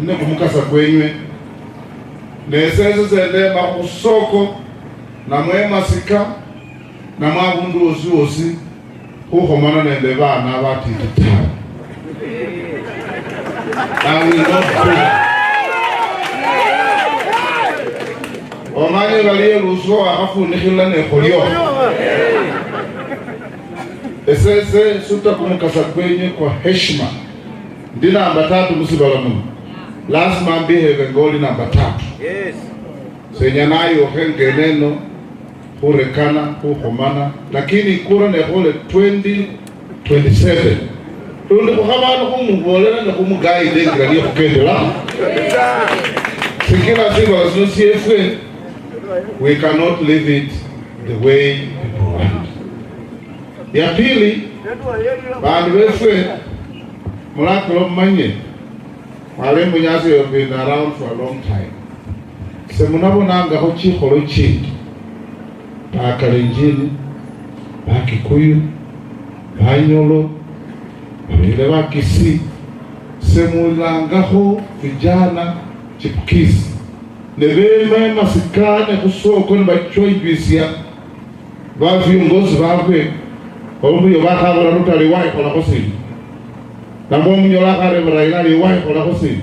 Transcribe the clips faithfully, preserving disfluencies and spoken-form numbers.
ne kumukasa kwenywe. Ne sese sendema khusoko, namwe emasika, namwe abundu wosi wosi, khukhomana nende baana batiti tawe. I will not do that. Omanye balie luso wakhafunikhila nekholio. Esese suta kumukasa kwenye kwa heshima. Ndi namba tatu musibala muno. Lazima mbihebe ngoli namba tatu. Yes. Senya nayokhe ngeneno, khurekana, khukhomana, lakini ikura nekhole twenty twenty-seven. Lundi khukhabana khumubolela ne khumuguide engira niye khukendelamo. Sikila sibala sino siefwe, we cannot leave it the way people want. Ya pili, bandu befwe, mulakula mumanye, Mwalimu Munyasi, you have been around for a long time. Semunabonangakho chikholo chindi, Bakalenjini, Bakikuyu, Banyolo, babele Bakisii, semulangakho vijana chipukizi. Ne bema emasikane khusoko nibachwa ibisia. Ba viongozi babwe, omundu yo bakhabula Ruto ali, "Waikholakho sina?" Namwe omunyola akhareba Raila ali, "Waikholakho sina?"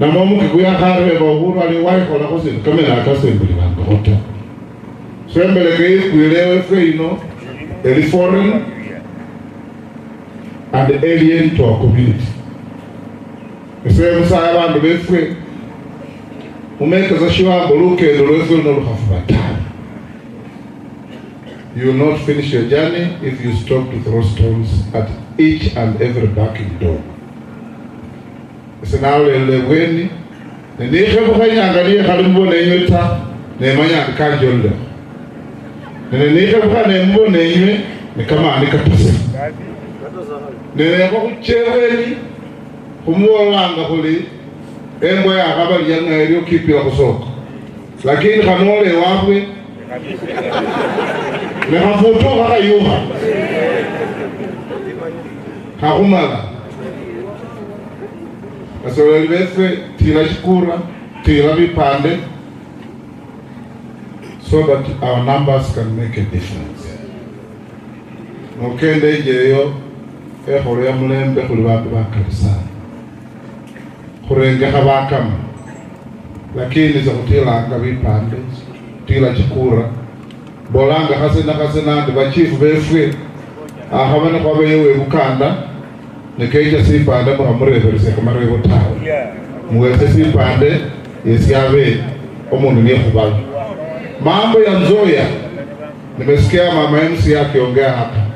Namwe omukikuyu akhareba Uhuru ali, "Waikholakho sina?" Kamene aka sembulibangakho ta. Sembeleke ikwile ewefwe ino, eli foreign and alien to our community. Ese musaye abandu befwe, mumekesa shiwambo lukendo lwefwe luno lukhafuba tawe. You will not finish your journey if you stop to throw stones at each and every barking dog. Ese nalolelele ebweni, ne nikhebukha inyanga niye khali mubona enywe ta, nemanya ndi kanjololekho. Ne nikhebukha nemubona enywe, ne kamani katasa. Ne nekho khuche ebweni, khumubolanga khuli, embwa yakhabalia ng'ayo erio kipila khusoko. Lakini khanola ewabwe, ne khafutukha khayukha. Khakhumala. Basoleli befwe, tila chikura, tila bipande, so that our numbers can make a difference. Nokenda ejeyo, ekholo ya mulembe khuli bandu bakali sana. Khurengekha bakama. Lakini sekhutilanga bipande, tila chikura. Mbolanga khase na khase nandi bachifu befwe, akhaba nikhwabeyo we Bukanda, nikecha sipande mukhamureberesia kamarebo tawe. Muwetse sipande yesi abe omundu niyekhubala. Mambo ya Nzoia, nimesikia mama M C akiongea hapa.